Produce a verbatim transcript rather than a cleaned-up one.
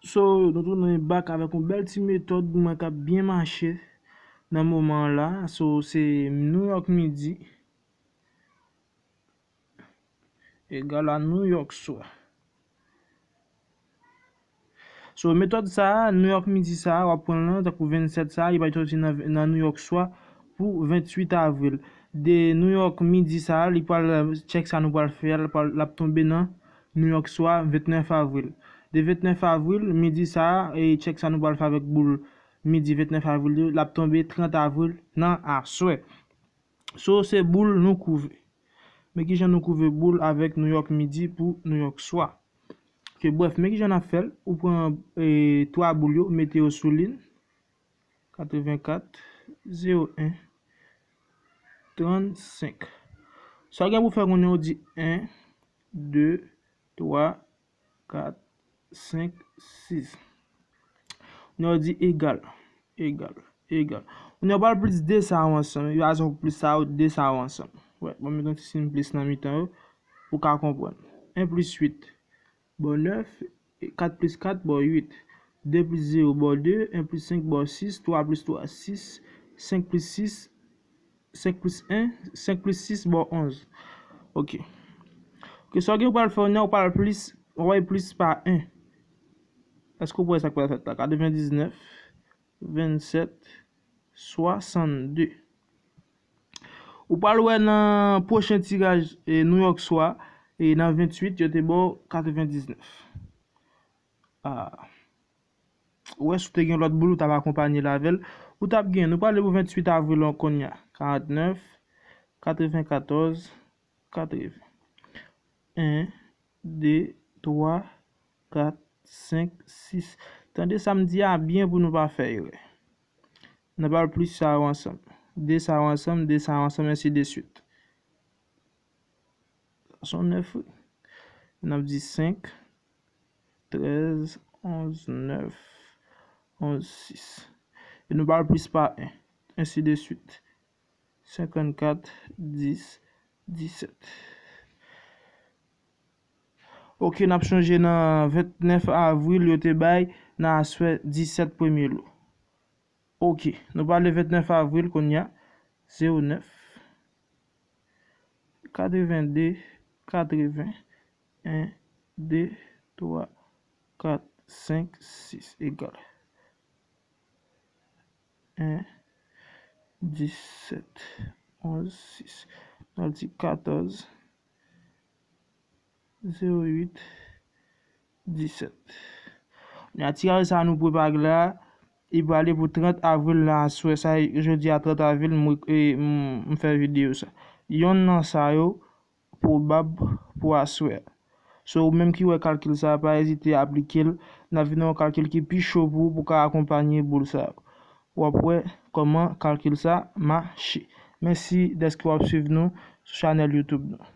So, nou tounen back avèk yon bèl ti metòd mwen k ap byen mache nan moman an la. So, se New York midi egal a New York swa. So, metòd sa a, New York midi sa a, w ap pran l lan, tankou vennsèt sa a, li pral soti nan, nan New York swa pou venntuit avril. De New York midi sa a, li pral, tchèk sa nou pral fè a, l pral, l ap tonbe nan New York swa vennèf avril. De vennèf avril, midi sa a, e tchèk sa nou pral fè avèk boul midi vennèf avril yo, l ap tonbe trant avril nan aswè. So, se boul nou kouve. Men kijan nou kouve boul avèk New York midi pou New York swa. Ke brèf, men kijan n ap fè l. Ou pran, e, twa boul yo, mete yo sou liy. Katrevenkat, zewo en, trannsenk. Sa w gen pou fè kounye a, ou di en, de, twa, kat, senk, sis. Kounye a, ou di egal, egal, egal. Kounye a, ou pral plis de sa yo ansanm. Epi apre sa, ou plis sa yo, de sa yo ansanm. Wè, bon, m met yon ti siy plis nan mitan yo, pou w ka konprann. En plis uit ba w nèf, kat plis kat ba w uit, de plis zewo ba w de, en plis senk ba w sis, twa plis twa, sis, senk plis sis, senk plis en, senk plis sis ba w onz. Ok. Ok, sa w gen pou w al fè kounye a, ou pral plis, ou pral plis pa en. Èske w wè sa k pral fèt la? Katrevendiznèf, vennsèt, swasannde. Ou pral wè nan pwochen tiraj, e, New York swa, e, nan venntuit, yo te ba w katrevendiznèf. Ah. Ou wè, si w te gen lòt boul, ou t ap akonpanye l avè l. Ou t ap gen, nou prale pou venntuit avril an kounye a. Karantnèf, katrevenkatòz, katreven. En, de, twa, kat, senk, sis. Tande sa m di a byen pou nou pa fè erè. N ap al plis sa yo ansanm. De sa yo ansanm, de sa yo ansanm, ensi de swit. Sa se yon nèf, wi. N ap di senk, trèz, onz, nèf, onz, sis. E nou pral plis pa en, ensi de swit. Senkannkat, dis, disèt. Ok, n ap chonje nan vennèf avril, yo te bay nan aswè disèt premye lo. Ok, nou prale vennèf avril kounye a, zewo nèf, katrevende, katreven, en, de, twa, kat, senk, sis, egal. En, disèt, onz, sis. Nou al di katòz, zewo uit, disèt. Kounye a, tiraj sa a nou prepare la, li prale pou trant avril nan aswè. Sa, jodi a trant avril, m, e, m, m fè videyo sa. Yonn nan sa yo pwobab pou aswè a. So, ou menm ki wè kalkil sa a, pa ezite aplike l. N ap vin nan yon kalkil ki pi cho pou ou, pou w ka akonpanye boul sa yo. W ap wè kòman kalkil sa mache. Mèsi dèske w ap swiv nou sou chanèl YouTube nou.